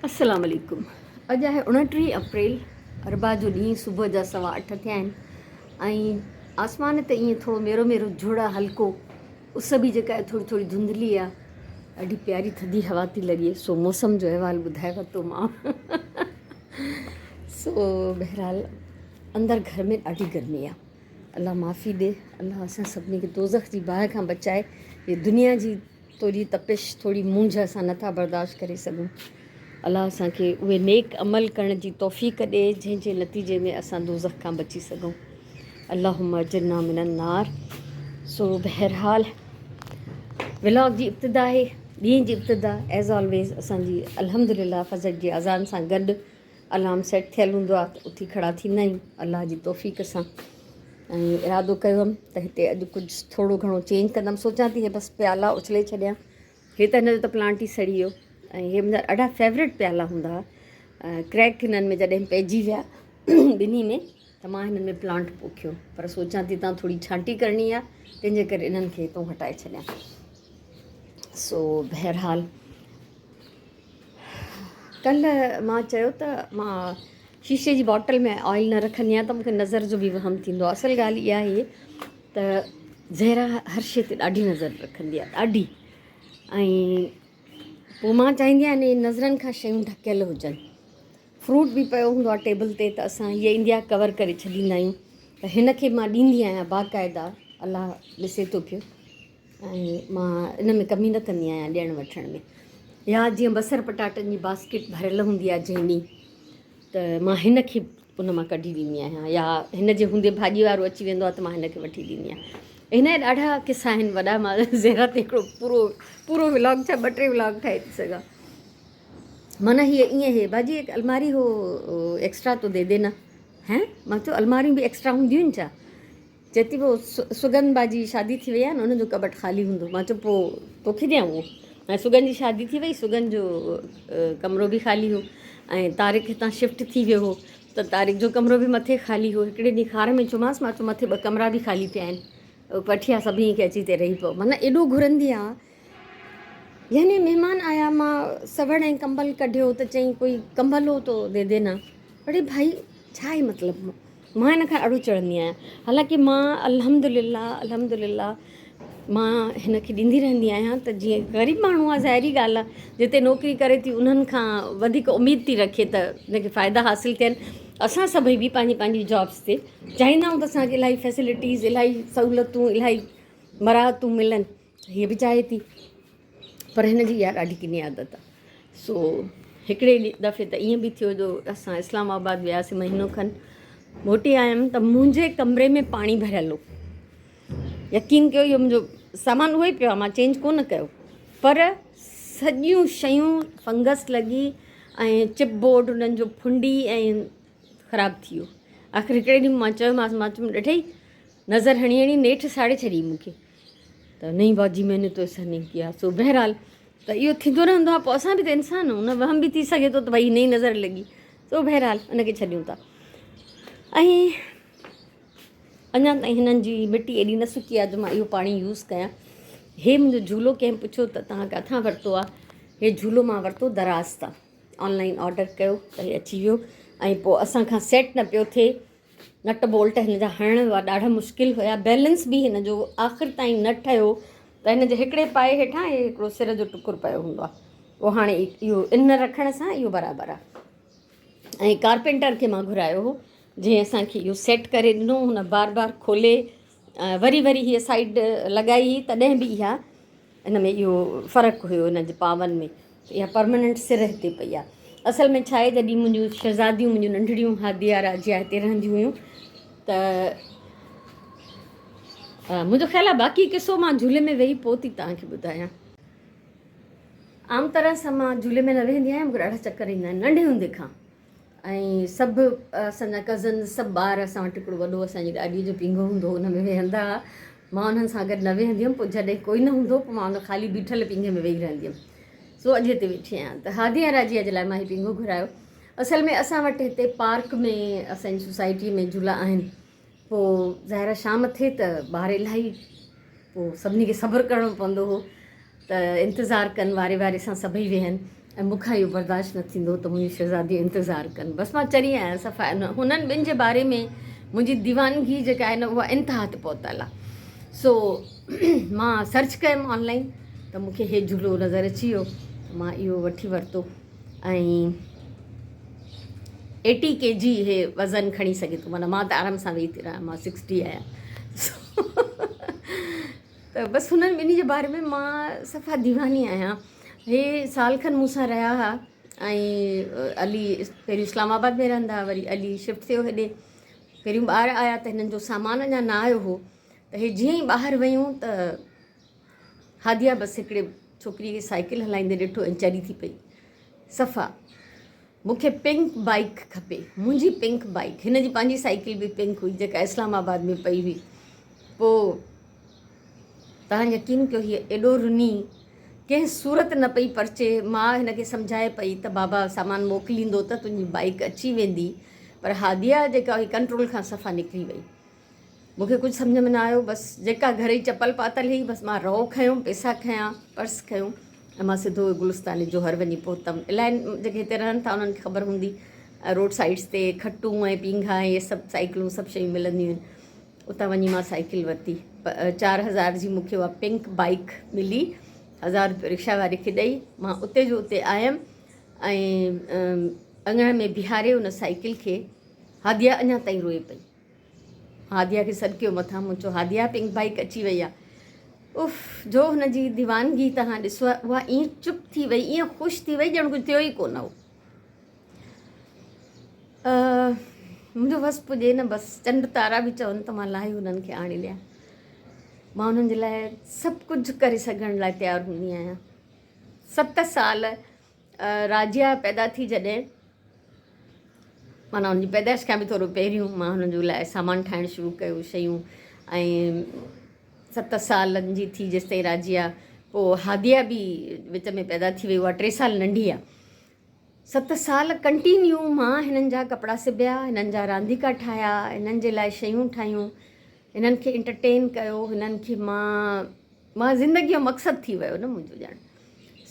السلام عليڪم اڄ آهي 29 اپريل اربع جو ڏينهن صبح جا سوا اٺ ٿيا آهن ۽ آسمان تي ائين ٿورو ميرو ميرو جھڙ آهي هلڪو اس به جيڪا آهي ٿوري ٿوري ڌنڌلي آهي ڏاڍي پياري ٿڌي هوا ٿي لڳي سو موسم جو احوال ٻڌائي ورتو مان سو بهرحال اندر گھر ۾ ڏاڍي گرمي آهي الله معافي ڏي الله اسان سڀني کي دوزخ جي باهه کان بچائي هي دنيا جي ٿوري تپش ٿوري مونجهه اسان نٿا برداشت ڪري سگهون. الله اسان کي اهي نيڪ عمل ڪرڻ جي توفيق ڏي جنهن جي نتيجي ۾ اسان دوزخ کان بچي سگهون. اللهم اجرنا من النار. سو بهرحال ولاگ جي ابتدا آهي ڏينهن جي ابتدا ايز آلويز اسان جي الحمدلله فجر جي اذان سان گڏ الارم سيٽ ٿيل هوندو آهي ته اٿي کڙا ٿيندا آهيون الله جي توفيق سان ۽ ارادو ڪيو هئم ته هتي اڄ ڪجهه ٿورو گهڻو چينج ڪندم سوچان ٿي هي بس پيالا اڇلي ڇڏيان هي ته هن جو ته پلانٽ ئي سڙي ويو ۽ هي منهنجا ڏاڍا فيورٽ پيالا هوندا هئا ڪريڪ هنن ۾ جڏهن پئجي ويا ٻنهي ۾ ته مان هنن ۾ پلانٽ پوکيو پر سوچان ٿي تان ٿوري ڇانٽي ڪرڻي آهي تنهنجي ڪري انهن کي هتو هٽائي ڇڏيان سو بهرحال ڪلهه مان چيو ته مان شيشي جي باٽل ۾ آئل نه رکندي آهيان ته مونکي نظر جو به وهم ٿيندو آهي اصل ڳالهه اها آهي ته زهرا هر شي تي ڏاڍي نظر رکندي آهي ڏاڍي ۽ پوء مان چاهيندي آهيان ان نظرن کان شيون ڍڪيل هجن فروٽ به پيو هوندو آهي ٽيبل تي ته اسان هيء ايندي آهي ڪور ڪري ڇڏيندا آهيون ته هن کي مان ڏيندي آهيان باقاعده الله ڏسي ٿو پيو ۽ مان ان ۾ ڪمي نه ڪندي آهيان ڏيڻ وٺڻ ۾ يا جيئن بصر پٽاٽن جي باسڪيٽ ڀريل هوندي آهي جنهن ڏينهن ته مان هن کي ان مان ڪڍي ڏيندي آهيان يا هن جي هوندي ڀاڄي وارو اچي ويندو آهي ته مان هن کي وٺي ڏيندي آهيان هن جا ڏاڍا قصا آهن وڏا مان زهرا تي هڪڙو پورو پورو ولاگ ڇا ٻه ٽي ولاگ ٺاهي ٿي سگهان معنيٰ هيء ائين هي باجي هڪ الماري هو ايڪسٽرا تو the دينا هين مان چيو الماريون به ايڪسٽرا هونديون آهن ڇا چئي ٿي پوء سگن با جي شادي ٿي وئي آهي نه ان جو ڪٻٽ خالي هوندو مان چيو پوء توکي ڏيان اهو ۽ سگن جي شادي ٿي وئي سگن جو ڪمرو به خالي هو ۽ طارق هتان شفٽ ٿي ويو هو ته طارق جو ڪمرو به مٿي خالي هو هڪڙي ڏينهن خار ۾ چيومانس مان چيو مٿي ٻه ڪمرا به خالي پيا آهن وٺي آ سڀني کي اچي هتي رهي پئو معنيٰ ايڏو گهرندي آ يعني مهمان آيا مان سوڙ ۽ ڪمبل ڪڍيو ته چئين ڪوئي ڪمبل هو تو the دينا اڙي ڀائي ڇا آهي مطلب مان هن کان اڙو چڙهندي آهيان حالانڪه مان الحمد لله الحمد لله مان هن کي ڏيندي رهندي آهيان ته جيئن غريب ماڻهو آهي ظاهري ڳالهه آهي جتي نوڪري ڪري ٿي انهن کان وڌيڪ اميد ٿي رکي ته هن کي فائدا حاصل ٿين اسان سڀئي به پنهنجي پنهنجي جابس تي چاهيندا آهيون ته اسانکي الاهي فيسلٽيز الاهي سهولتون الاهي مراعتون ملن هيء به چاهي ٿي پر هن جي اها ڏاڍي ڪني عادت آهي سو هڪڙي دفعي ته ائين به ٿيو جو اسان اسلام آباد وياسين مهينو کن موٽي آيم ته منهنجي ڪمري ۾ پاڻي ڀريل هو يقين ڪيو اهو منهنجو سامان اهو ئي پيو آهي مان چينج ڪونه ڪيو پر سڄيون شيون فنگس لڳي ۽ چپ بورڊ انهن جو ڦنڊي ۽ خراب ٿي ويو آخر هڪڙي ڏينهن مان چيومانس مان چيم ڏٺئي نظر هڻي هڻي نيٺ ساڙي ڇڏي مون کي ته نهين باجي مين ني تو ايسا نهين ڪيا سو بهرحال ته اهو ٿيندو رهندو آهي پوء اسان به ته انسان آهيون نه وهم به ٿي سگهي ٿو ته ڀئي هن جي نظر لڳي سو بهرحال ان کي ڇڏيون ٿا ۽ اڃا تائين هنن جي مٽي ايڏي نه سڪي آهي جو مان اهو پاڻي يوز ڪيان هي منهنجو جهولو ڪنهن پڇيو ته توهان ڪٿان ورتو آهي هي جهولو مان ورتو دراز تان آنلائن آرڊر ڪيو ته هي اچي ويو ۽ پوء اسان کان سيٽ نه پيو ٿئي نٽ بولٽ هن جا هڻڻ هئا ڏاڍا مشڪل هيا بيلنس به هن جو آخر تائين نه ٺهيو ته هن جي هڪڙي پائي هيٺان هي هڪڙو سر جو ٽڪر پيو هوندو آهي اهو هاڻي اهو ان رکڻ سان اهو برابر آهي ۽ ڪارپينٽر کي مان گهرايو هو جنهن اسانکي اهو سيٽ ڪري ڏنو هن بار بار کولي وري وري هيء سائيڊ لڳائي هئي تڏهن به اها ان ۾ اهو فرق هيو ان جي پاون ۾ اها پرماننٽ سر هتي پئي آهي اصل ۾ ڇا آهي جڏهن منهنجون شهزاديون منهنجون ننڍڙيون هاديه راجيا هتي رهنديون هيون ته منهنجو خيال آهي باقي قصو مان جهولي ۾ ويهي پوء ٿي توهان کي ٻڌايان عام طرح سان مان جهولي ۾ نه ويهندي آهيان مونکي ڏاڍا چڪر ايندا آهن ننڍي هوندي کان ۽ سڀ اسان جا ڪزنز سڀ ٻار اسان وٽ هڪڙو وڏو اسان جي ڏاڏي جو پينگهو هوندو هو ان ۾ ويهندا هئا مان انهن سان گڏ نه ويهندي هيم پوء جڏهن ڪوئي نه هوندو هو پوء مان ان خالي بيٺل پينگهي ۾ ويهي رهندي هيم سو اڄ هتي ويٺي آهيان ته هادي ۽ راجيا جي لاء مان هي پينگهو گهرايو اصل ۾ اسان وٽ هتي پارڪ ۾ اسان جي سوسائٽي ۾ جهولا آهن پوء ظاهر آهي شام ٿئي ته ٻار الاهي پوء سڀني کي صبر ڪرڻو پوندو هو ته انتظار ڪن واري واري سان سڀئي ويهن. ۽ مون کان اهو برداشت نه ٿيندو ته منهنجون شهزاديون انتظار ڪن. بس مان چري آهيان صفا هنن ٻن جي باري ۾ منهنجي ديوانگي جيڪا آهي نه اها انتها تي پهتل آهي. سو مان سرچ ڪيم آن لائن ته مون کي هي جهولو نظر اچي ويو ته مان اهو وٺي ورتو ۽ ايٽي ڪي جي هي وزن کڻي سگهي ٿو معنيٰ مان ته آرام سان ويهي ٿي رهان مان سڪسٽي آهيان ته بس هنن ٻنهي جي باري ۾ مان صفا ديواني آهيان هي سال کن مون سان رهيا هئا ۽ علي پهريون اسلام آباد ۾ رهندا هئا وري علي شفٽ ٿيو هيڏي پهريون ٻار آيا ته هنن جو سامان اڃا نه آيو هو ته هي جيئن ئي ٻاهر ويون ته هاديه بس هڪڙي ڇوڪري کي سائيڪل هلائيندي ڏٺو ۽ چري ٿي پئي صفا مون کي پنڪ بائيڪ کپي منهنجي پنڪ بائيڪ هن جي پنهنجي سائيڪل به پنڪ هئي جيڪا اسلام آباد ۾ پئي هئي پوء تهان يقين ڪيو هيء ايڏو رني ڪنهن صورت نه پئي پرچي ماء هن کي سمجهائي پئي ته بابا سامان موڪليندو ته تنهنجي بائيڪ اچي ويندي پر هاديه جيڪا هئي ڪنٽرول کان صفا نڪري وئي مون کي ڪجهه سمجهه ۾ نه آيو بس جيڪا گهر جي چپل پاتل هئي بس مان رئو کنيو پئسا کنيا پرس کنيو ۽ مان سڌو گلستان جوهر وڃي پهتم الائي جيڪي هتي رهن ٿا انهن کي خبر هوندي روڊ سائيڊس تي کٽون ۽ پينگها ۽ اهي سڀ سائيڪلون سڀ شيون ملنديون آهن اتان وڃي مان سائيڪل ورتي 4000 جي مون کي اها پنڪ بائيڪ ملي 1000 روپيو رڪشا واري کي ڏئي مان اتي جو اتي آيم ۽ اڱڻ ۾ بيهاري ان سائيڪل کي هاديه اڃا تائين روئي پئي هاديه کي سڏ ڪيو مٿان مون چيو هاديه پنڪ بائيڪ اچي وئي آ اف جو هن جي ديوانگي تهان ڏسو اها ائين چپ ٿي وئي ائين خوش ٿي وئي ڄڻ ڪجهه ٿيو ئي ڪونه هو منهنجو وس پڄي نه بس چنڊ تارا به چون ته مان لاهي هنن کي آڻي ڏيان مان هنن جي لاء سڀ ڪجهه ڪري سگهڻ لاء تيار هوندي آهيان 7 سال راجيا پيدا ٿي جڏهن معنيٰ ان جي پيدائش کان به ٿورو پهريون مان هن جو لاء سامان ٺاهڻ شروع ڪيو شيون ۽ 7 سالن جي ٿي جيستائين راجيا پوء هاديا به وچ ۾ پيدا ٿي وئي اها 3 سال ننڍي آهي 7 سال ڪنٽينيو مان هنن جا ڪپڙا سبيا هنن جا رانديڪا ٺاهيا هنن جي لاء شيون ٺاهيون هنن کي انٽرٽين ڪيو هنن کي مان مان زندگي جو مقصد ٿي ويو نه منهنجو ڄڻ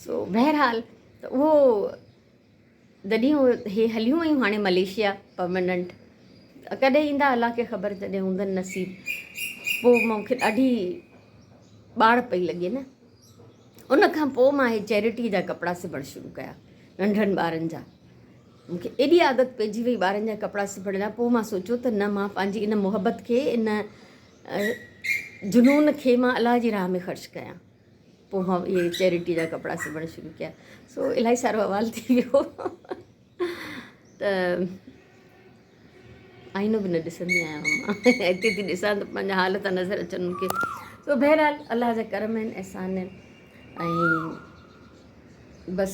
سو بهرحال ته اهو جڏهن هي هليون ويون هاڻي ملائيشيا پرماننٽ ڪڏهن ايندا الله کي خبر جڏهن هوندن نصيب پوء مون کي ڏاڍي ٻاڙ پئي لڳي نه ان کان پوء مان هي چيرٽي جا ڪپڙا سبڻ شروع ڪيا ننڍن ٻارن جا مون کي ايڏي عادت پئجي وئي ٻارن جا ڪپڙا سبڻ جا پوء مان سوچيو ته نه مان پنهنجي ان محبت کي ان جنون کي مان الله جي راهه ۾ خرچ ڪيان پوء مان اهي چيرٽي جا ڪپڙا سبڻ شروع ڪيا سو الاهي سارو حوال ٿي ويو ته آئينو به نه ڏسندي آهيان مان هتي ٿي ڏسان ته پنهنجا حال ٿا نظر اچن مونکي سو بهرحال الله جا ڪرم آهن احسان آهن ۽ بس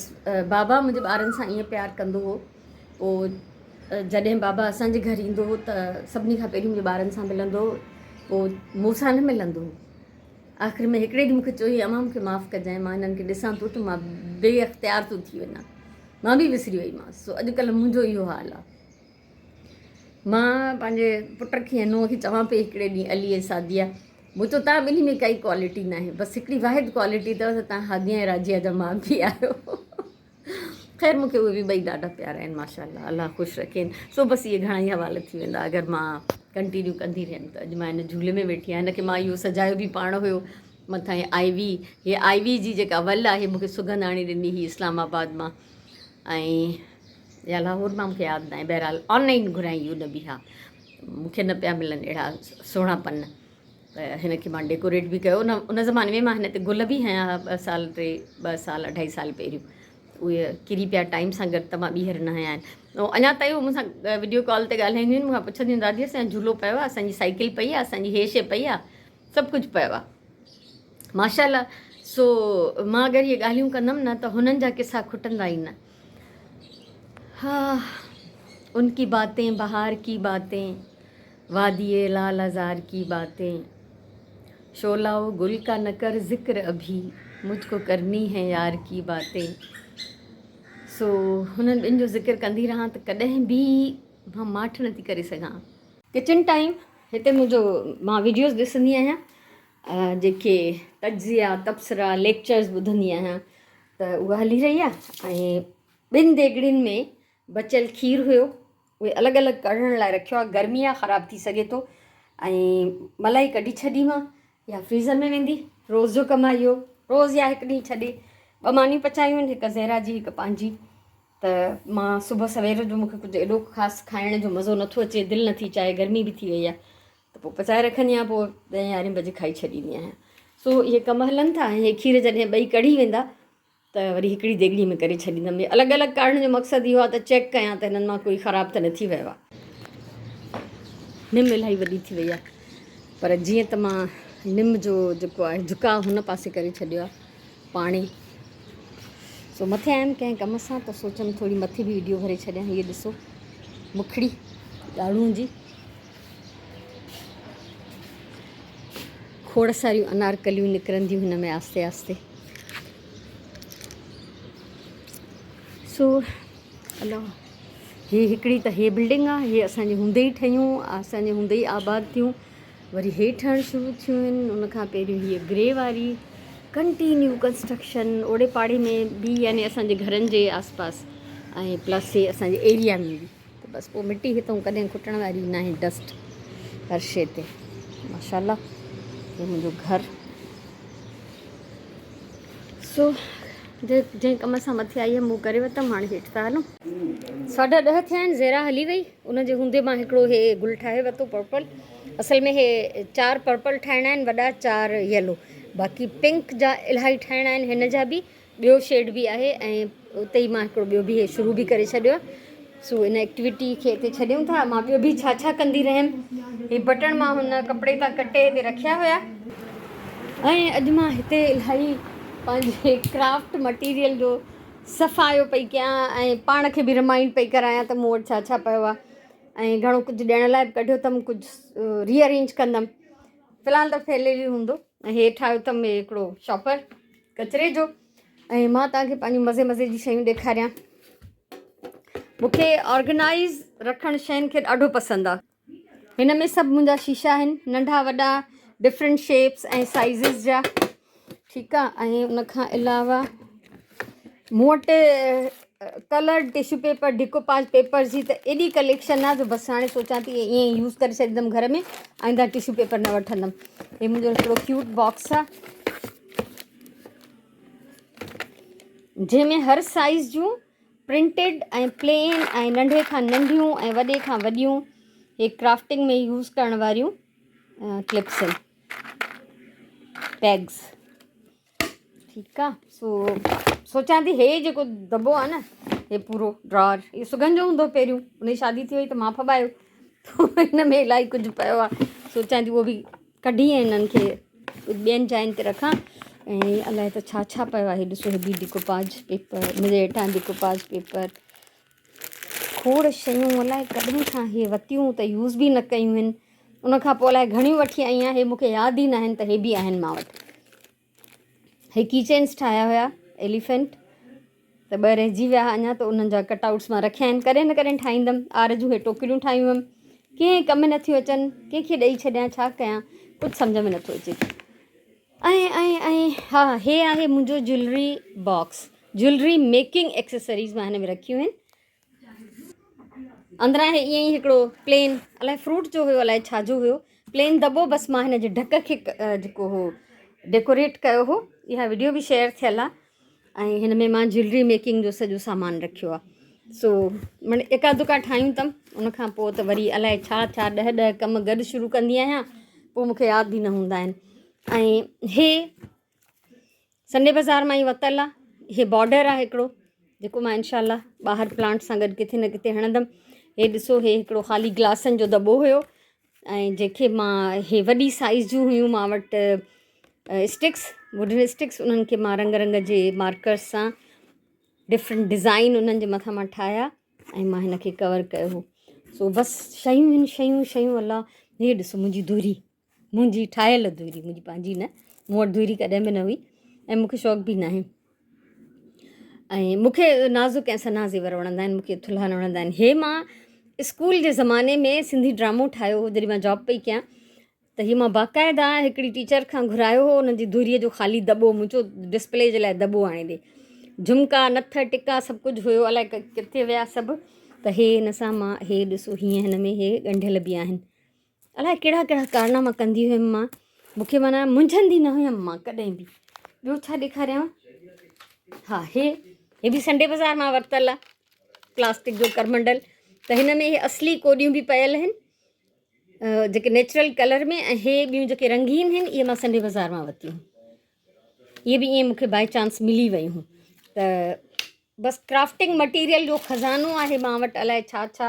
بابا منهنجي ٻارن سان ائين پيار ڪندو هو پوء جڏهن بابا اسان جي گهر ايندو هو ته سڀني کان پهرين منهنجي ٻارن سان ملندو هو پوء مون سان نه ملندو هو آخر ۾ هڪڙي ڏينهن مون کي چيو امان مون کي معاف ڪجانء مان هنن کي ڏسان ٿو ته مان بي اختيار ٿو ٿي وڃان مان به وسري وئي مانس سو اڄڪلهه منهنجو اهو حال آهي مان پنهنجي پٽ کي ۽ نونهن کي چوان پئي هڪڙي ڏينهن علي ۽ سعديه مون چيو توهان ٻنهي ۾ ڪائي ڪوالٽي ناهي بس هڪڙي واحد ڪوالٽي اٿو ته توهان هاديه ۽ راجيه جا ماء پيء آهيو خير مون کي اهي به ٻئي ڏاڍا پيارا آهن ماشاء الله الله خوش رکين سو بس اهي گهڻا ئي حوالا ٿي ويندا اگر مان ڪنٽينيو ڪندي رهيم ته اڄ مان هن جهولي ۾ ويٺي آهيان هن کي مان اهو سجايو به پاڻ هيو مٿان هي آئي وي هي آئي وي جي جيڪا ول آهي مون کي سگند آڻي ڏني هئي اسلام آباد مان ۽ يا لاهور مان مون کي ياد ناهي بهرحال آن لائن گهرائي ان به ها مون کي نه پيا ملن اهڙا سهڻا پن ته هن کي مان ڊيڪوريٽ به ڪيو ان ان زماني ۾ مان هن تي گل به هنيا هئا ٻه سال ٽي ٻه سال اڍائي سال پهريون اهي ڪري پيا ٽائيم سان گڏ ته مان ٻيهر نه هنيا آهن اڃا تائين هو مون سان وڊيو ڪال تي ڳالهائينديون آهن مون کان پڇنديون آهن دادي اسان جو جهولو پيو آهي اسان جي سائيڪل پئي آهي اسان جي هي شي پئي آهي سڀ ڪجهه پيو آهي ماشاء الله سو مان اگر اهي ڳالهيون ڪندم نه ته هنن جا قصا کٽندا ئي نه ها ان ڪي باتين بهار ڪي باتين وادي لال عذار ڪي باتين شعله و گل ڪا نه ڪر ذڪر ابھي مجھ ڪو ڪرني هي يار ڪي باتين سو هنن ٻن جو ذڪر ڪندي رهان ته ڪڏهن به مان ماٺ نٿي ڪري سگهان. ڪچن ٽائيم هتي منهنجو مان ويڊيوز ڏسندي آهيان جيڪي تجزيا تبصرا ليڪچرز ٻڌندي آهيان. ته اها هلي رهي آهي ۽ ٻن ديڳڙين ۾ بچيل کير هيو اهي الڳ الڳ ڪڍڻ لاء رکيو آهي گرمي آهي خراب ٿي سگهي ٿو ۽ ملائي ڪڍي ڇڏي مان يا فريزر ۾ ويندي روز جو ڪم آهي اهو روز يا هڪ ڏينهن ڇڏي ٻه مانيون پچايون آهن هڪ زهرا جي هڪ پنهنجي ته مان صبح سوير جو مونکي ڪجهه ايڏو خاص کائڻ جو مزو نٿو اچي دل نٿي چاهي گرمي به ٿي وئي آهي ته پوء پچائي رکندي آهيان پوء ڏهين يارهين بجي کائي ڇڏيندي آهيان سو اهي ڪم هلن ٿا ۽ کير جڏهن ٻئي ڪڙهي ويندا ته وري هڪڙي ديڳڙي ۾ ڪري ڇڏيندم الڳ الڳ ڪاڙهڻ جو مقصد اهو آهي ته چيڪ ڪيان ته هنن مان ڪوئي خراب ته نه ٿي ويو آهي. نم الاهي وڏي ٿي وئي آهي پر جيئن ته مان نم جو جيڪو آهي جهڪاء هن پاسي ڪري ڇڏيو آهي پاڻي سو مٿي آيم ڪنهن ڪم سان ته سوچيم ٿوري مٿي به ويڊيو ڀري ڇڏيان هيء ڏسو مکڙي ڏاڙهون جي کوڙ ساريون انارڪليون نڪرنديون هن ۾ آهستي آهستي سو الله هي هڪڙي ته هي بلڊنگ آ هي اسان جي هوندي ئي ٺهيون اسان جي هوندي ئي آباد ٿيون وري هي ٺهڻ شروع ٿيون آهن ان کان پهريون هي گري واري ڪنٽينيو ڪنسٽرڪشن اوڙي پاڙي ۾ به يعني اسان جي گهرن جي آس پاس ۽ پلس هي اسان جي ايريا ۾ به ته بس پوء مٽي هتون ڪڏهن کٽڻ واري ناهي ڊسٽ هر شي تي ماشاء الله هي منهنجو گهر سو جنهن ڪم سان مٿي آئي هيم مون ڪري ورتم هاڻي هيٺ ٿا هلون. 10:30 ٿيا آهن زيرا هلي وئي ان جي هوندي مان هڪڙو هي گل ٺاهي ورتو پرپل اصل ۾ هي چار پرپل ٺاهڻا آهن وڏا چار يلو باقي پنڪ جا الاهي ٺاهڻا آهن هن جا به ٻيو شيڊ به آهي ۽ اتي ئي مان هڪڙو ٻيو به شروع به ڪري ڇڏيو آهي سو ان ايڪٽيوٽي کي اتي ڇڏيون ٿا مان ٻيو به ڇا ڇا ڪندي رهيم هي بٽڻ مان هن ڪپڙي تان ڪٽي هتي رکيا هيا ۽ اڄ مان هتي الاهي پنهنجي ڪرافٽ مٽيريل جو صفايو پئي ڪيان ۽ پاڻ کي به رمائنڊ پئي ڪرايان ته مون وٽ ڇا ڇا پيو آهي ۽ گهڻو ڪجهه ڏيڻ لاء به ڪڍيو اٿم ڪجهه ري ارينج ڪندم في الحال ته ڦهليل ئي هوندو ۽ هيٺ آيو اٿم هڪڙو شاپر ڪچري جو ۽ مان توهان کي پنهنجون مزي مزي جون شيون ڏيکاريان مون کي آرگنائز رکڻ شين کي ڏاڍو پسند آهي هن ۾ سڀ منهنجا شيشا آهن ننڍا وڏا ڊفرنٽ شيپس ۽ سائيزز جا ٺيڪ آهي ۽ ان کان علاوه مون وٽ ڪلرڊ ٽشو پيپر ڊيڪوپاج پيپر جي ته ايڏي ڪليڪشن آهي جو بس هاڻي سوچان ٿي ائين ئي يوز ڪري ڇڏيندم گهر ۾ آئنده ٽشو پيپر نه وٺندم هي منهنجو هڪڙو ڪيوٽ باڪس آهي جنهن ۾ هر سائيز جون پرنٽيڊ ۽ پلين ۽ ننڍي کان ننڍيون ۽ وڏي کان وڏيون هي ڪرافٽنگ ۾ يوز ڪرڻ واريون ڪلپس آهن ٽيگس ٺيڪ آ سو سوچان ٿي هي جيڪو دٻو آ نه هي پورو ڊرار هي سگهن جو هوندو پهريون ان جي شادي ٿي وئي ته مان ڦٻايو هن ۾ الاهي ڪجهه پيو آ سوچان ٿي اهو به ڪڍي ۽ انهن کي ٻين جاين تي رکان ۽ الائي ته ڇا ڇا پيو آهي ڏسو هي به ڊيڪوپاج پيپر ان جي هيٺان ڊيڪوپاج پيپر کوڙ شيون الائي ڪڏهن کان هي وتيون ته يوز به نه ڪيون آهن ان کان پوء الائي گهڻيون وٺي آئي آهيان هي مونکي ياد ئي نه آهن ته هي به آهن مان وٽ هي ڪي چينس ٺاهيا هيا ايليفنٽ ته ٻه رهجي ويا اڃا ته انهن جا ڪٽ آئوٽس مان رکيا آهن ڪڏهن نه ڪڏهن ٺاهيندم آر جون هي ٽوڪريون ٺاهيون هيم ڪنهن ڪم نٿيون اچن ڪنهن کي ڏئي ڇڏيان ڇا ڪيان ڪجهه سمجهه ۾ نٿو اچي ۽ ۽ ۽ ها هي آهي منهنجو jewellery box jewellery making accessories مان هن ۾ رکيون آهن اندران هي ائين ئي هڪڙو پلين الائي فروٽ جو هيو الائي ڇا جو هيو پلين دٻو بس مان هن جي ڍڪ کي جيڪو هو ڊيڪوريٽ ڪيو هو اها وڊيو به شيئر ٿيل آهي ۽ هن ۾ مان جيولري ميڪنگ جو سڄو سامان رکيو آهي سو من ايڪا دڪا ٺاهيون اٿم ان کان پوء ته وري الائي ڇا ڇا ڏهه ڏهه ڪم گڏ شروع ڪندي آهيان پوء مونکي ياد به نه هوندا آهن ۽ هي سنڊي بازار مان ئي ورتل آ هي بارڊر آ هڪڙو جيڪو مان انشاء الله ٻاهر پلانٽ سان گڏ ڪٿي نه ڪٿي هڻندم هي ڏسو هي هڪڙو خالي گلاسن جو دٻو هيو ۽ جنهنکي مان هي وڏي سائيز جون هيون مان وٽ اسٽڪس ووڊن اسٽڪس انهن کي مان رنگ رنگ جي مارڪرس سان ڊفرنٽ ڊزائن انهن جي مٿان مان ٺاهيا ۽ مان هن کي ڪور ڪيو هو سو بس شيون آهن شيون شيون الله هي ڏسو منهنجي دري منهنجي ٺاهيل ڌوئري منهنجي پنهنجي نه مون وٽ ڌوئري ڪڏهن به نه هئي ۽ مون کي شوق به ناهي ۽ مون کي نازڪ ۽ سنها زيور وڻندا آهن مون کي ٿلها نه وڻندا آهن هي مان اسڪول جي زماني ۾ سنڌي ڊرامو ٺاهيو هو جڏهن مان جاب پئي ڪيان ته هي مان باقاعده هڪڙي ٽيچر کان گهرايو هو ان جي ڌوريء جو خالي دٻو مون چيو ڊسپلي جي لاء دٻو آڻي ڏي جھمڪا نٿ ٽڪا سڀ ڪجهه هيو الائي ڪٿي ويا سڀ ته هي هن سان مان هي ڏسو هيئن هن ۾ هي ڳنڍيل به آهن الائي ڪهڙا ڪهڙا ڪارناما ڪندي هيم مان مونکي معنيٰ منجهندي نه هيم مان ڪڏهن به ٻيو ڇا ڏيکاريان ها هي هي به سنڊي بازار مان ورتل آهي پلاسٽڪ جو ڪرمنڊل ته هن ۾ هي اصلي ڪوڏيون به پيل آهن جيڪي نيچرل ڪلر ۾ ۽ هي ٻيون جيڪي رنگين آهن اهي مان سنڊي بازار مان ورتيون اهي به ائين مونکي بائي چانس ملي ويون ته بس ڪرافٽنگ مٽيريل جو خزانو آهي مان وٽ الائي ڇا ڇا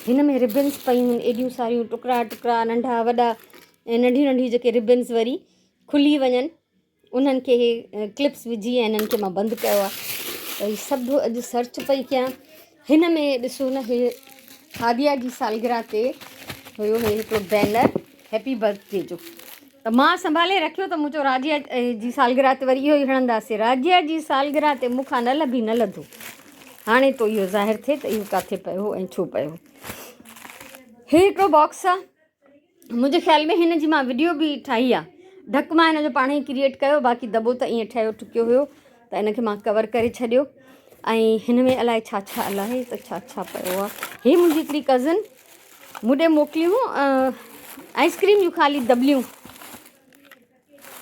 هن ۾ ربنس پيون آهن ايڏيون ساريون ٽڪرا ٽڪرا ننڍا وڏا ۽ ننڍيون ننڍيون جيڪي ربنس وري کلي وڃن انهن کي هي ڪلپس وجهي ۽ انهن کي مان بند ڪيو آهي ته هي سڀ اڄ سرچ پئي ڪيان هن ۾ ڏسو نه هي هاديا جي سالگرهه تي هيو هي هڪڙو بينر هيپي برٿ ڊي جو ته مان سنڀالي رکيو ته مون چيو راضيه جي سالگرهه تي وري اهو ئي هڻنداسين. راضيه جي سالگرهه تي مون کان نه لڀي نه لڌو. هاڻي ٿو اهو ظاهر ٿئي ته اهو ڪاٿي پيو هو ۽ ڇو پيو هو. هي هڪڙو باڪس آ. منهنجي خيال ۾ هن جي مان وڊيو به ٺاهي آ. ڍڪ مان هن جو پاڻ ئي ڪريئيٽ ڪيو باقي دٻو ته ائين ٺهيو ٺڪيو هيو ته ان کي مان ڪور ڪري ڇڏيو ۽ هن ۾ الائي ڇا ڇا الائي ته ڇا ڇا پيو آ. هي منهنجي هڪڙي ڪزن مون ڏي موڪليون آئس ڪريم جون خالي دٻليون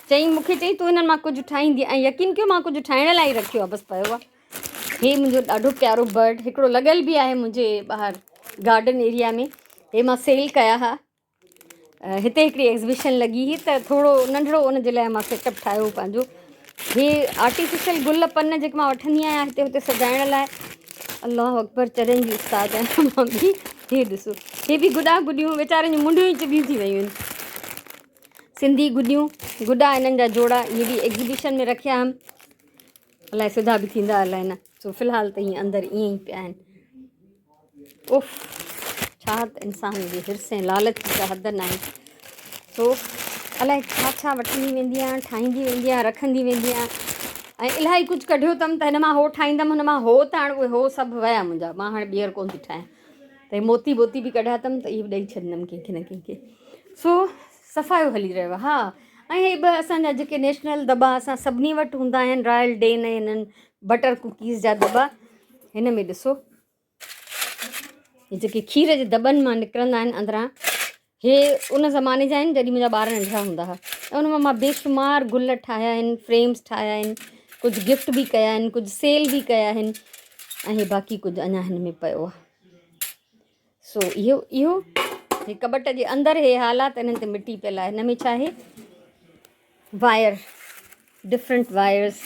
چئي مون کي چئي تون هنن مان ڪجهه ٺاهيندي ۽ يقين ڪيو مان ڪجهه ٺاهڻ لاء ئي رکيو آهي بس پيو آهي هي منهنجو ڏاڍو پيارو برڊ هڪڙو لڳل به آهي منهنجي ٻاهر گارڊن ايريا ۾ هي مان سيل ڪيا ها هتي هڪڙي ايگزيبيشن لڳي هئي ته ٿورو ننڍڙو ان جي لاء مان سيٽ اپ ٺاهيو هو پنهنجو هي آرٽيفيشل گل پن جيڪي مان وٺندي آهيان هتي هتي سجائڻ لاء الله اڪبر چرين جي استاد آهيان مان به هي ڏسو هي به گڏا گڏيون ويچارن جون منڍيون ئي چٻيون ٿي ويون آهن سنڌي گڏيون گڏا هنن جا جوڙا اهي به ايگزيبيشن ۾ رکيا هئم الائي سڌا به ٿيندا الائي نه سو في الحال ته هيئن اندر ائين ئي پيا آهن اوف ڇا ته انسان جي حرص ۽ لالچ جي ڪا حد ناهي سو الائي ڇا ڇا وٺندي ويندي آهيان ٺاهيندي ويندي آهيان رکندي ويندي آهيان ۽ الاهي ڪجهه ڪڍيو اٿم ته هن مان هو ٺاهيندم هن مان هو ته هاڻي اهي هو سڀ ويا منهنجا مان هاڻي ٻيهر ڪونه ٿي ٺاهيان ته موتي بوتي به ڪڍيا اٿم ته اهي به ڏئي ڇڏيندم ڪنهن کي نه ڪنهن کي سو صفايو هلي رهيو آهي ها ۽ هي ٻه اسان جا جيڪي نيشنل دٻا اسان سڀني وٽ هوندا آهن رائل ڊين ۽ هنن بٽر ڪوڪيز جا دٻا هن ۾ ڏسو هي جيڪي کير جي دٻن مان نڪرندا آهن اندران هي ان زماني جا آهن جڏهن منهنجا ٻار ننڍڙا هوندا هئا ۽ ان مان مان بيشمار گل ٺاهيا آهن فريمز ٺاهيا آهن ڪجهه گفٽ به ڪيا آهن ڪجهه سيل به ڪيا آهن ۽ هي باقي ڪجهه اڃا هن ۾ پيو آهي سو اهو اهو هي ڪٻٽ جي اندر هي حالات انهن تي مٽي پيل آهي هن ۾ ڇا آهي وائر ڊفرنٽ وائرس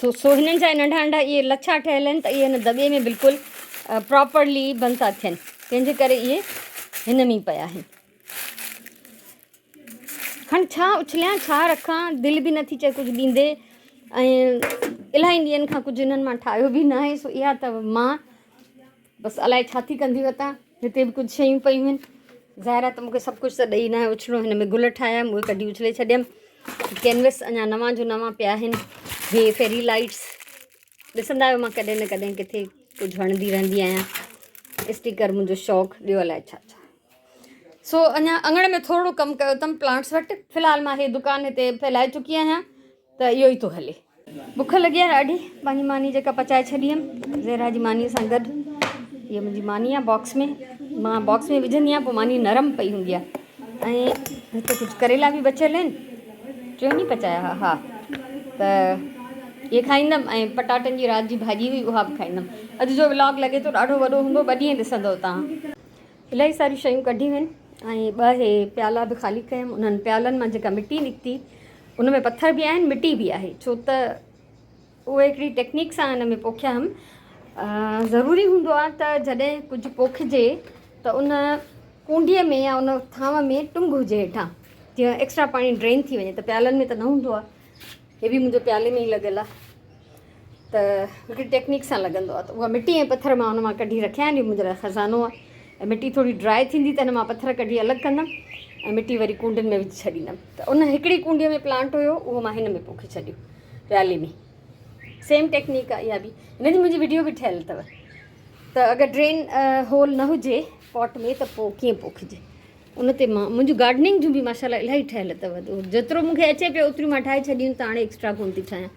سو سو هنن جا ننڍا ننڍا اهي لڇا ٺهيل آهن ته اهي هن دٻي ۾ بلڪل پراپرلي بند ٿا ٿين تنهن جي ڪري اهي هن ۾ پيا آهن هاڻي ڇا اڇليان ڇا رکان دل به نٿي چئي ڪجهه ڏيندي ۽ الاهي ڏينهن کان ڪجهه هنن مان ٺاهيو به ناهي سو اها ته مان بس الائي ڇا ٿي ڪندي وتان. هتي به ڪجهه شيون پيون آهن. ظاهر آهي ته مون کي سڀ ڪجهه ته ڏئي ناهي اڇلڻو. هن ۾ گل ٺاهيا هيم اهي ڪڍي اڇلي ڇڏيم. ڪينوس اڃا نوان جو نوان پيا آهن. هي فيري لائيٽس ڏسندا آهيو مان ڪڏهن نه ڪڏهن ڪٿي ڪجهه هڻندي رهندي آهيان. اسٽيڪر منهنجو شوق ٻيو الائي ڇا ڇا. سو اڃا اڱڻ ۾ ٿورڙو ڪم ڪيو اٿم پلانٽس وٽ. في الحال مان هي دڪان هتي ڦهلائي چڪي آهيان. ته اهو ئي ٿو هلي. بک لڳي آهي ڏاڍي. پنهنجي ماني جيڪا پچائي ڇڏي هيم زهرا جي ماني سان گڏ. هيء منهنجي ماني آهي باڪس ۾. مان باڪس ۾ وجهندي آهيان پوء ماني نرم پئي هوندي آهي. ۽ هتي ڪجهه ڪريلا به بچيل آهن. ٽيون ڏينهن پچايا ها ها ته اهي کائيندم ۽ پٽاٽن جي رات جي ڀاڄي هئي اها به کائيندم. اڄ جو ولاگ لڳي ٿو ڏاڍو وڏو هوندو ٻه ڏينهن ڏسندؤ توهان. الاهي ساريون شيون ڪڍيون آهن ۽ ٻه هي پيالا به خالي ڪيم انهن پيالن مان جيڪا مٽي نڪتي ان ۾ پٿر به آهن مٽي به آهي ڇو ته اهي هڪڙي ٽيڪنيڪ سان ان ۾ پوکيا هئم ضروري هوندو آهي ته جڏهن ڪجهه پوکجي ته ان ڪونڊيء ۾ يا ان ٿانو ۾ ٽنگ هجي هيٺان جيئن ايڪسٽرا پاڻي ڊرين ٿي وڃي ته پيالن ۾ ته نه هوندو آهي هي به منهنجو پيالي ۾ ئي لڳل آهي ته هڪڙي ٽيڪنيڪ سان لڳندو آهي ته اها مٽي ۽ پٿر مان ان مان ڪڍي رکيا آهن اهو منهنجي لاء خزانو آهي ۽ مٽي ٿوري ڊرائي ٿيندي ته ان مان پٿر ڪڍي الڳ ڪندم ۽ مٽي وري ڪونڊين ۾ وجهي ڇڏيندم ته ان هڪڙي ڪونڊي ۾ پلانٽ هيو اهو مان هن ۾ پوکي ڇڏيو پيالي ۾ سيم ٽيڪنيڪ آهي اها به هن جي منهنجي وڊيو به ٺهيل اٿو ته اگر ڊرين هول نه هجي پاٽ ۾ ته پوء ڪيئن پوکجي ان تي مان منهنجون گارڊننگ جون به ماشاءالله الاهي ٺهيل اٿو جيترو مونکي اچي پيو اوتريون مان ٺاهي ڇڏيون ته هاڻي ايڪسٽرا ڪونه ٿي ٺاهيان.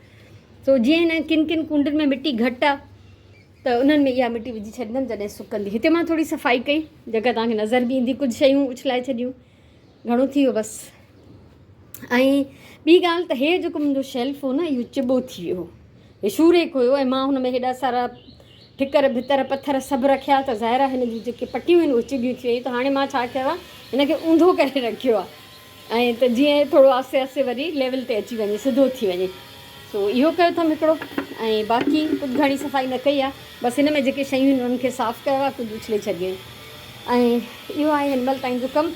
سو جيئن هن ڪن ڪن ڪونڊن ۾ مٽي گهٽ آ ته انهن ۾ اها مٽي وجهي ڇڏيندم جڏهن سڪندي. هتي مان ٿوري صفائي ڪئي جيڪا توهان کي نظر به ايندي. ڪجهه شيون اڇلائي ڇڏيون، گهڻو ٿي ويو بس. ۽ ٻي ڳالهه ته هي جيڪو منهنجو شيلف هو نه اهو چٻو ٿي ويو هو، هي شوريڪ هيو ۽ مان هن ۾ هيڏا سارا ٺڪر ڀتر پٿر سڀ رکيا ته ظاهر آهي هن جون جيڪي پٽيون آهن اهي چٻيون ٿي ويون ته هاڻي مان ڇا ڪيو آهي هن کي اونڌو ڪري رکيو آهي ۽ ته جيئن ٿورو آهستي آهستي وري ليول تي اچي وڃي سڌو ٿي وڃي سو اهو ڪيو اٿم هڪڙو ۽ باقي ڪجهه گهڻي صفائي نه ڪئي آهي بس هن ۾ جيڪي شيون آهن انهن کي صاف ڪيو آهي ڪجهه اڇلي ڇڏيون آهن ۽ اهو آهي هن مهل تائين جو ڪم.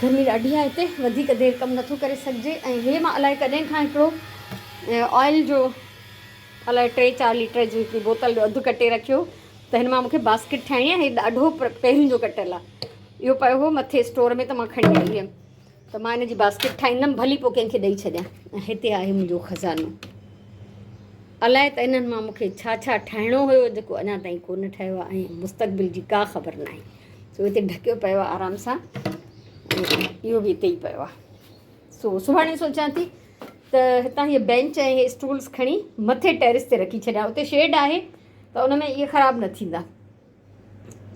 گرمي ڏاڍي آهي هتي وڌيڪ دير ڪم نٿو ڪري سگهجي ۽ هي مان الائي ڪڏهن کان هڪڙو آئل جو الائي ٽي چار ليٽر جي هڪڙي بوتل جو اڌ ڪٽي رکيو ته هن مان مونکي باسڪيٽ ٺاهڻي آهي هي ڏاڍو پهريون جو ڪٽيل آهي اهو پيو هو مٿي اسٽور ۾ ته مان کڻي آئي هيم ته مان هن جي باسڪيٽ ٺاهيندم ڀلي پوء ڪنهن کي ڏئي ڇڏيان ۽ هتي آهي منهنجو خزانو الائي ته انهن مان مونکي ڇا ڇا ٺاهڻو هيو جيڪو اڃا تائين ڪونه ٺهيو آهي ۽ مستقبل جي ڪا خبر ناهي سو هتي ڍڪيو پيو آهي آرام سان اهو به هتي ئي پيو آهي سو سڀاڻي سوچان ٿي ته هتان هي بينچ ۽ هي اسٽولس کڻي مٿي ٽيرس تي رکي ڇڏيان اتي شيڊ آهي ته ان ۾ اهي خراب نه ٿيندا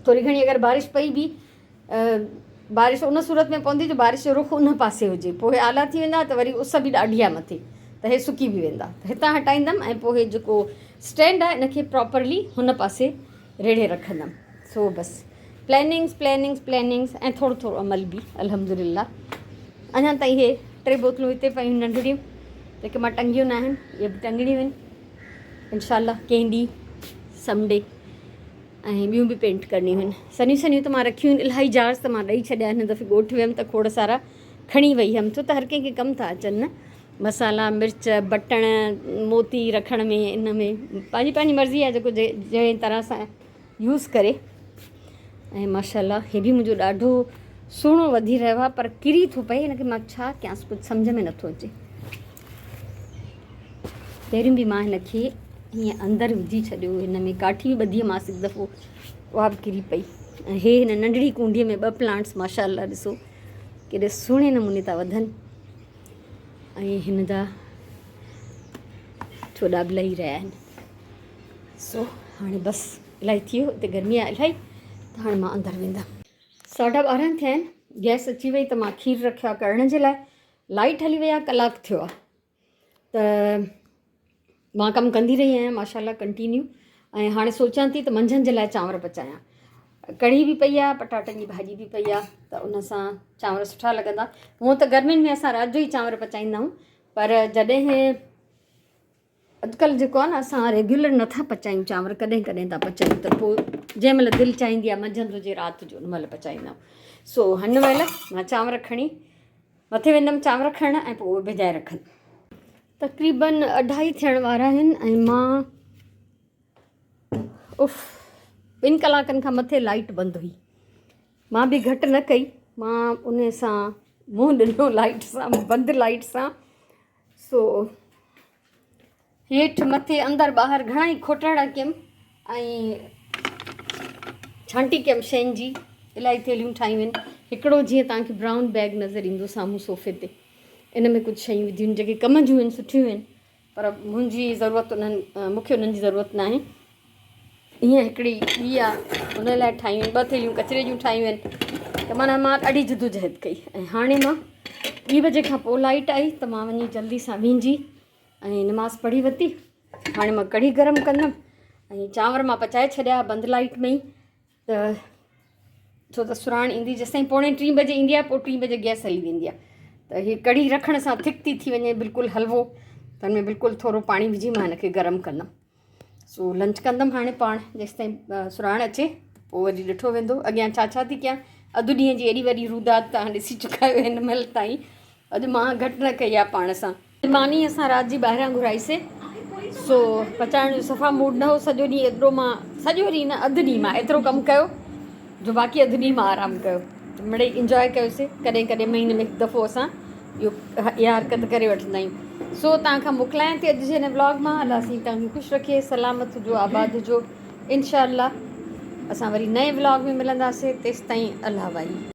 ٿوري گهڻي اگر بارش پئي به بارش ان صورت ۾ پوندي جو بارش جو رخ ان پاسي هجي پوء آلا ٿي ويندا ته وري اس به ڏاڍي آهي مٿي ته هي سڪي به ويندا هتان هٽائيندم ۽ پوء هي جيڪو اسٽينڊ آهي ان کي پراپرلي هن پاسي ريڙهي رکندم سو بس پلاننگس پلاننگس پلاننگس ۽ ٿورو ٿورو عمل به الحمدلله اڃا تائين هي ٽي بوتلون هتي پيون ننڍڙيون جيڪي مان ٽنگيون نه آهن اهي به ٽنگڻيون آهن انشاء الله ڪنهن ڏينهن سمڊي ۽ ٻيون به پينٽ ڪرڻيون آهن سنهيون سنهيون ته مان رکيون آهن الاهي جارس ته مان ڏئي ڇڏيا هن دفعي ڳوٺ ويم ته کوڙ سارا کڻي وئي هيم ڇو ته هر ڪنهن کي ڪم ٿا اچن نه مصالحا، مرچ، بٽڻ، موتي رکڻ ۾ ان ۾ پنهنجي پنهنجي مرضي آهي جيڪو جنهن طرح سان يوز ڪري ۽ ماشاء الله هي به منهنجو ڏاڍو سهڻو وڌي رهيو آهي پر ڪري ٿو پئي هن کي مان ڇا ڪيانس ڪجهه سمجهه ۾ نٿو اچي پهريون به مان هن کي هيئن اندر وجهي ڇڏيو هن ۾ ڪاٺي به ٻڌي مانس هڪ دفعو اها به ڪري پئي ۽ هي هن ننڍڙي ڪونڊي ۾ ٻه پلانٽس ماشاء الله ڏسو ڪيڏي سهڻي نموني ٿا وڌن ۽ هن جا ڇوڏا به لهي رهيا آهن سو هاڻي بس الاهي ٿي ويو هتي گرمي آهي الاهي ته هاڻي مان اندر ويندم. 12:30 ٿيا آهن گئس اچي وئي ته مان کير رکيو آهي ڪرڻ جي لاء لائٽ هلي وئي آهي ڪلاڪ ٿيو آهي ته مان ڪم ڪندي رهي آهيان ماشاء الله ڪنٽينيو ۽ هاڻي سوچان ٿي ته منجهند جي لاء چانور پچايان ڪڙهي به پئي آهي پٽاٽن جي ڀاڄي به پئي آهي ته ان سان چانور سٺا لڳندا هونء ته گرمين ۾ اسان رات جو ئي چانور پچائيندا آهيون پر جڏهن اڄڪلهه جيڪو آهي نه اسان ريگيولر نٿا پچايون چانور ڪڏهن ڪڏهن ٿا پچايون ته پوء جنهن مهل دل چاهيندي آهي منجهند هجي رات جو ان مهل پچائيندا آهيون سو هن مهل مان چانور کڻي مٿي ويندم چانور کڻڻ ۽ پوء اهي ڀڄائي رکندم. تقريبن اڍائي ٿيڻ وارا آهن ۽ مان اف ٻن ڪلاڪن کان مٿي لائيٽ بند هئي مان به گهٽ نه ڪئي مان ان سان منهن ڏنو لائيٽ سان بند لائيٽ سان سو هيٺ مٿي اندر ٻاهر گهڻا ئي کوٽاڙا ڪيم ۽ ڇانٽي ڪيم شين جي الاهي ٿيلهيون ٺاهيون آهن هڪڙو جيئن توهان کي برائون بيگ نظر ايندو سامهون صوفي تي ان ۾ ڪجهه شيون وڌيون جيڪي ڪم جون آهن سٺيون آهن پر منهنجي ضرورت انهن مونکي انهن جي ضرورت ناهي ائين هڪڙي ٻي آ ان لاء ٺاهيون آهن ٻه ٿيلهيون ڪچري جون ٺاهيون آهن ته معنيٰ مان ڏاڍي جدوجهد ڪئي ۽ هاڻي مان ٻي بجي کان پوء لائٽ آئي ته مان وڃي جلدي سان وينجي ۽ نماز پڙهي ورتي هاڻي مان ڪڙهي گرم ڪندم ۽ چانور مان پچائي ڇڏيا بند لائٽ ۾ ئي ته ڇو ته سراڻ ايندي جيستائين پوڻي ٽين بجي ايندي آهي پوء ٽين بجي گئس هلي ويندي آهي ته هي ڪڙهي رکڻ سان ٿڪ ٿي ٿي وڃي بلڪل حلوو ته هن ۾ بلڪل ٿورو پاڻي وجهي مان هن کي گرم ڪندم سو لنچ ڪندم هاڻي پاڻ جيستائين سراڻ اچي پوء وري ڏٺو ويندو اڳيان ڇا ڇا ٿي ڪيان. اڌ ڏينهن جي ايڏي وڏي روداد توهان ڏسي چڪا آهيو هن مهل تائين اڄ مان گهٽ نه ڪئي آهي پاڻ سان. ماني اسان رات جي ٻاهران گهرائي سي سو پچائڻ جو صفا موڊ نه هو سڄو ڏينهن ايترو مان سڄو ڏينهن نه اڌ ڏينهن مان ايترو ڪم ڪيو جو باقي اڌ ڏينهن مان آرام ڪيو مڙئي انجواء ڪيوسي ڪڏهن ڪڏهن مهيني ۾ هڪ دفعو اسان اهو اها حرڪت ڪري وٺندا آهيون سو توهان کان موڪلايان ٿي اڄ جي هن ولاگ مان الله سائين توهان کي خوش رکي سلامت هجو آباد هجو انشاء الله اسان وري نئين ولاگ ۾ ملنداسي تيستائين الله وائي.